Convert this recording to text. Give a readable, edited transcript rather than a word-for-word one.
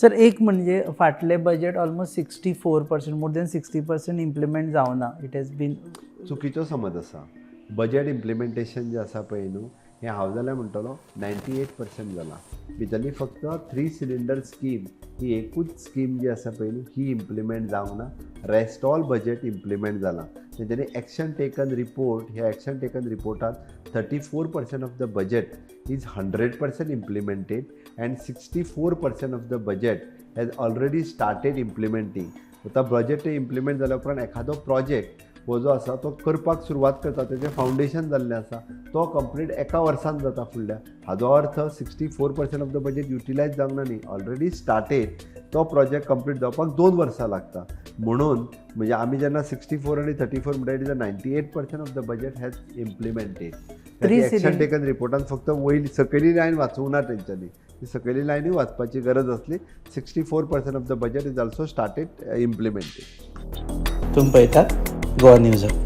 Sir, एक म्हणजे फाटलें budget almost 64%, more than 60% implement जावना. It has been चुकीचो समज आसा. बजेट इम्प्लिमेंटेशन जें आसा पळय न्हू, हें हांव जाल्यार म्हणटलो 98% जालां. भितरली फक्त थ्री सिलिंडर स्कीम ही एकूच स्कीम जी आसा पळय न्हू, ही इम्प्लिमेंट जावंक ना. रेस्ट ऑल बजेट इम्प्लिमेंट जालां. तेंच्यांनी एक्शन टेकन रिपोर्ट, ह्या action taken रिपोर्टात 34% of the budget is 100% implemented and 64% of the budget has already started implementing. आतां बजेट इम्प्लिमेंट जाल्या उपरांत एखादो प्रोजेक्ट हो जो आसा तो करपाक सुरवात करता, तेजें फावंडेशन जाल्लें आसा, तो कंप्लीट एका वर्सान जाता फुडल्या. हाजो अर्थ 64% of the budget utilize जावंक ना न्ही, ऑलरेडी स्टार्टेड तो प्रोजेक्ट कंप्लीट जावपाक 2 वर्सां लागता. म्हणून म्हणजे आमी जेन्ना 64 आनी 34 म्हणटा, it is a 98% of the budget has implemented. Three action taken रिपोर्टान फक्त वयली सकयली लायन वाचूंक ना तेंच्यांनी. ती सकयली लायनूय वाचपाची गरज आसली. 64% of the budget is also started implemented. तुम्ही पळयतात गोवा न्यूज हब.